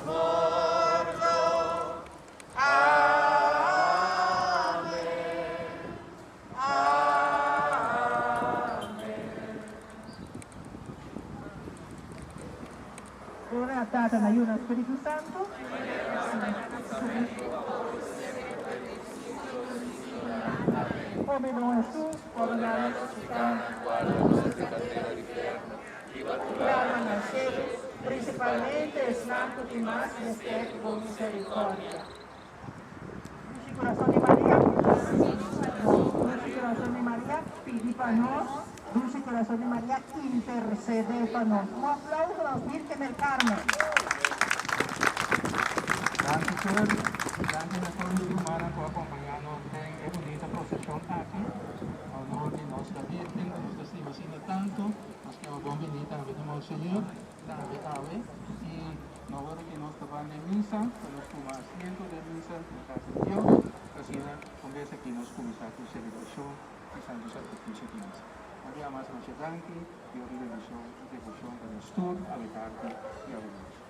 morto. Amen. Amen. Gloria na Tata, na Yu, na Spiritu Santu. O mi bon Hesus, pordona nos pekanan, Guarda nos di candela di infierno, hiba tur alma na cielo, principalmente esnan cu tin mas mester di bo misericordia. Dushi Corazon di Maria, Dushi Corazon di Maria, pidi pa nos. Dushi Corazon di Maria, intercede pa nos. Un aplauso na nos Virgen del Carmen. Danki Shirley, danki na tur mi rumannan ku a kompañá nos den e bunita proseshon aki na honor di nos la Virgen ku nos ta stima asina tantu. Nos ke bon bini tambe di Monseñor tambe awe i no wòrdu ki nos ta ban den misa pa nos tuma asiento den misa na kas di Dios asina un bes aki nos kuminsá ku selebrashon di Santu Sakrifisio di misa. Un bia mas masha danki, Dios di bendishon i deboshon pa nos tur awe tardi i awe nochi.